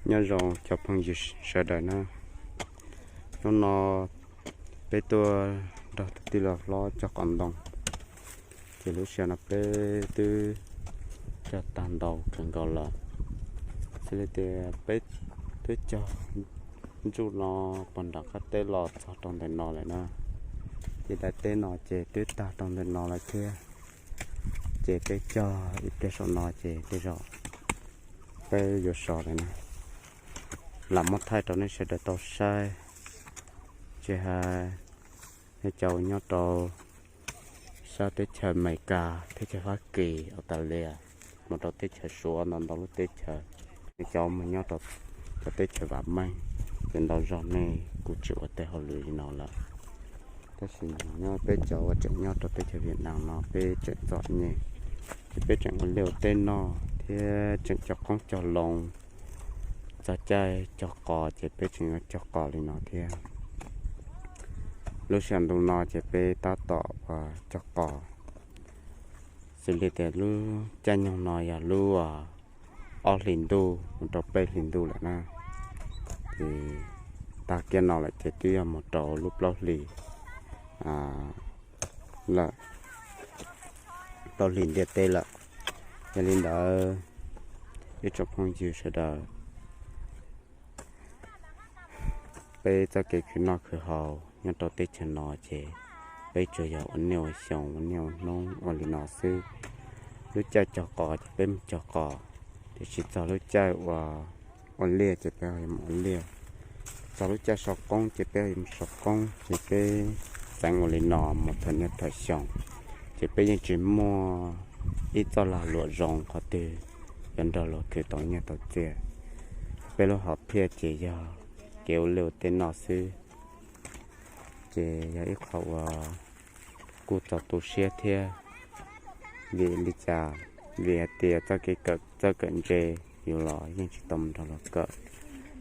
Nyob zoo cov phooj ywg sawv daws na, hnub no peb tuaj nrog tus tij laug hlob cog qos ntoo, ces lub sij hawm no peb twb cog tag ntau kawg nkaus lawm. Xws li tias peb twb cog ntsuj no puag nram qab teb los txog rau ntawm no lawm na, ces daim teb no ces twb tag rau ntawm no lawm thiab. Ces peb cog ib pliag saum no ces tej zaum peb yuav so lawm na. Lam muab thaij rau nej sawv daws tau saib, tsis hais nej cov uas nyob rau sab teb chaws Amelikas, teb chaws Fab Kis, Australia, mus rau teb chaws Suav, ntau ntau lub teb chaws, nej cov mus nyob rau cov teb chaws vam meej, ces ntau zaug nej kuj tsis ua tej hauj lwm li no lawm. Tab sis nyob peb cov uas tseem nyob rau teb chaws Vietnam no peb tseem txom nyem, ces peb tseem ua liaj ua teb noj thiab tseem cog qoob cog loo, txog caij cog qos ces peb tseem yuav cog qos li no thiab. Lub sij hawm ntu no ces peb tab tom uas cog qos, xws li tias lub caij nyoog no yog lub ob hlis ntuj mus rau peb hlis ntuj lawm na. Ces tag kiag no lawm ces twb yog mus rau lub plaub hlis lawm, plaub hlis ntiaj teb lawm. Yog li ntawd, ib tsoom phooj ywg sawv daws, peb txoj kev khwv noj khwv haus nyob rau teb chaws no ces peb tsuas yog ua niaj ua xyoo ua niaj ua hnub ua li no xwb. Lub caij cog qos ces peb mus cog qos, tiam sis txog lub caij ua, ua liaj ces peb ho yuav mus ua liaj. Txog lub caij sau qoob ces peb ho yuav mus sau qoob, ces peb txeev ua li no mus thawm niaj thawm xyoo, ces peb yeej tsis muaj ib txoj lag luam zoo qhov twg yuav nrog luag khwv tau nyiaj tau txiaj. Peb lub hom phiaj ces yog kev ua liaj ua teb noj xwb, ces yog ib qho uas kuj txaus tu siab thiab. Vim li cas? Vim hais tias txoj kev kawm txawj kawm ntse yus los yeej tsis tau mus nrog luag kawm.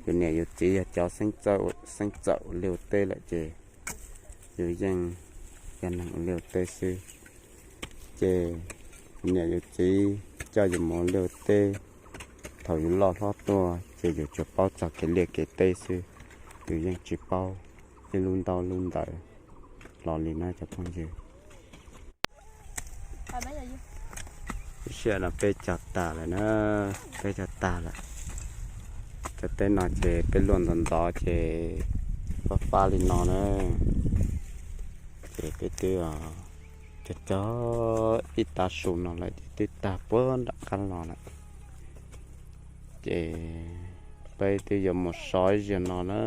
Yus niam yus txiv yog cov xeeb txawj ua liaj ua teb lawm ces yus yeej yog neeg ua liaj ua teb xwb. Ces yus niam yus txiv coj yus mus ua liaj ua teb, thaum yus loj hlob tuaj ces yus tsuas paub txog kev liaj kev teb xwb, yus yeej tsis paub ib lub ntaub lub ntawv los li na cov phooj ywg. Lub sij hawm no peb cog tag lawm na, peb cog tag lawm. Cov teb no ces peb luaj ntxov ntxov ces fab fab li no na, ces peb twb cog cog ib tav su no lawm ces twb tag puag nram qab los lawm. Ces peb twb yuav mus so ib zaug no na.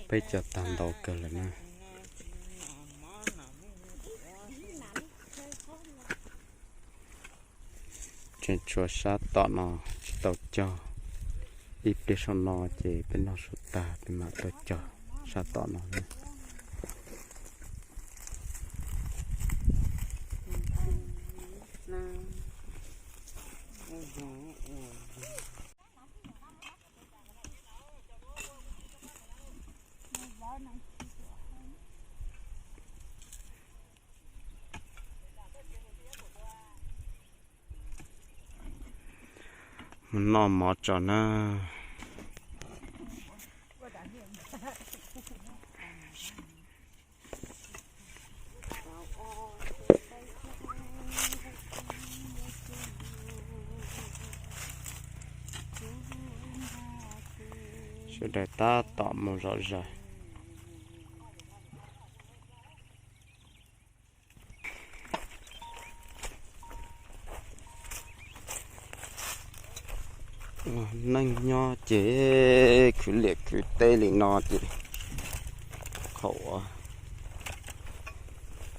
Peb cog tag ntau kawg lawm na. Tseem tshuav sab tom no tsis tau cog. Ib pliag saum no ces peb noj su tag peb mam tuaj cog sab tom no na. Mus noj mov tso na. Sawv daws tab tom mus zom zaws. Neej nyob ces khwv liam khwv teb li no ces qhov uas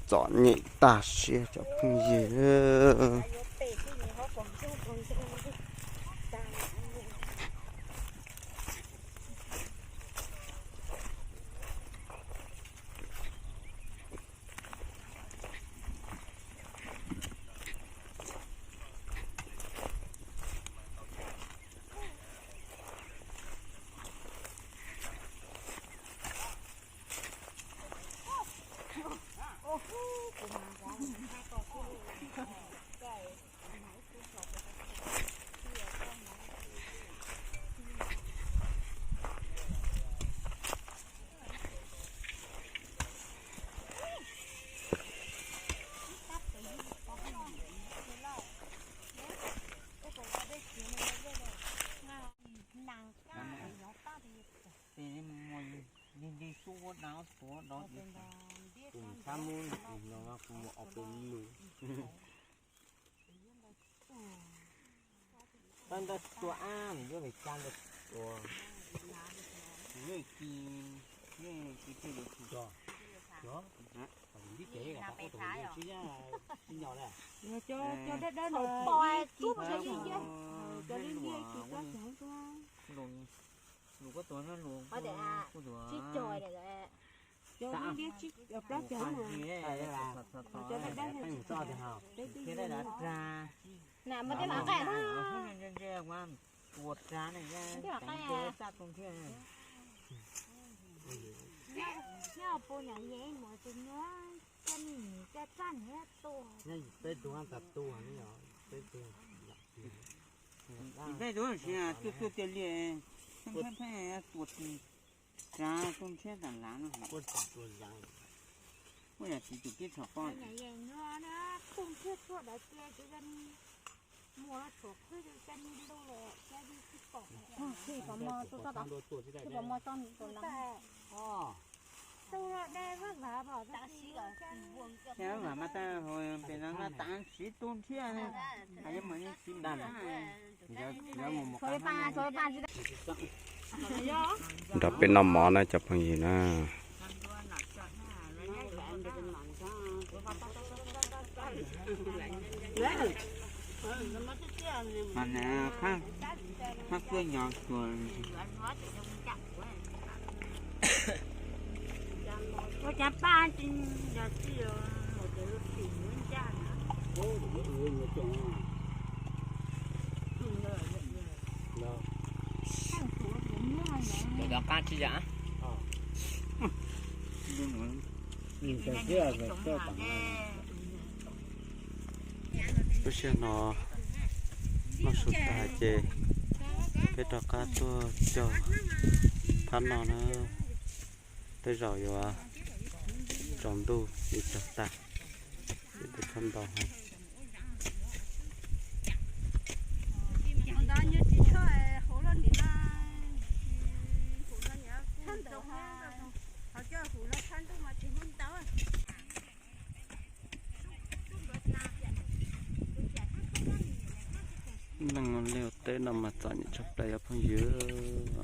txom nyem tag siab cov phooj ywg. Tus txhab mub no kuv mus ob peb lus. Pab ntawd tua ab nws yuav pes tsawg ntawd tua. Nws ci, nws ci pheej yuav tsis tso. Nws tib ces ib qho tus tsis nyom lawm. Cov dawb dawb no, cov liab liab, cov liab liab ci plob cov tuaj. Lus kuj tuag, lus kuj tuag. Cov liab liab plob cov na, cov dawb dawb na. Peb twb yuav na. Tua rag ne, txaj tus thiab. Nyob puas nyom yeej mus tus nyuaj, coj ni coj txaj niag tua. Peb tus tas tua ne, peb tus. Peb tus si tuaj tuaj tiag li, pheej pheej tua rag tus ntshiab tas lav no. Ua yam tsis tus kib tshom poj. Tus ntshiab tshuaj dawb tiag, tus muag tshuav qhwb, tus cas ni lus lawm, cas li tsis pom. Tsis pom mos, tus txoj, tsis pom mos txoj tus ntawd. Tus dej vwj vav pom tau. Ces vwj vav mas tag hauv pem no mas tav siv tu nrhiab ne, hais yuav mus siv nrhiab. Nrog peb noj mov na cov phooj ywg na. Mas nws qab kuj nyob xwb. Ua cas paj tsis yog tsis yog mus ces lub tsis lub ncaj na. Cov qab tsis yam. Lub sij hawm no noj su tas ces peb rov qab tuaj cog phab no na. Tej zaum yuav tsaus ntuj yuav cog tag, ces peb txhob ntau heev. Leej ua liaj ua teb no mas txom nyem tshaj plaws cov phooj ywg.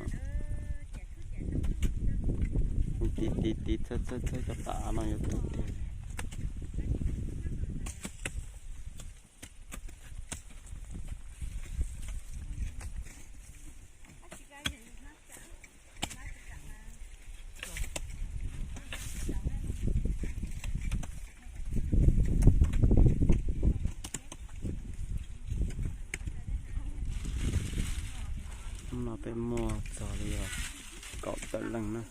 Tiv tiv tiv txhawb txhawb txhawb cov pam no yuav tu tiag. Hnub no peb muaj txog li kaum tawm leej na.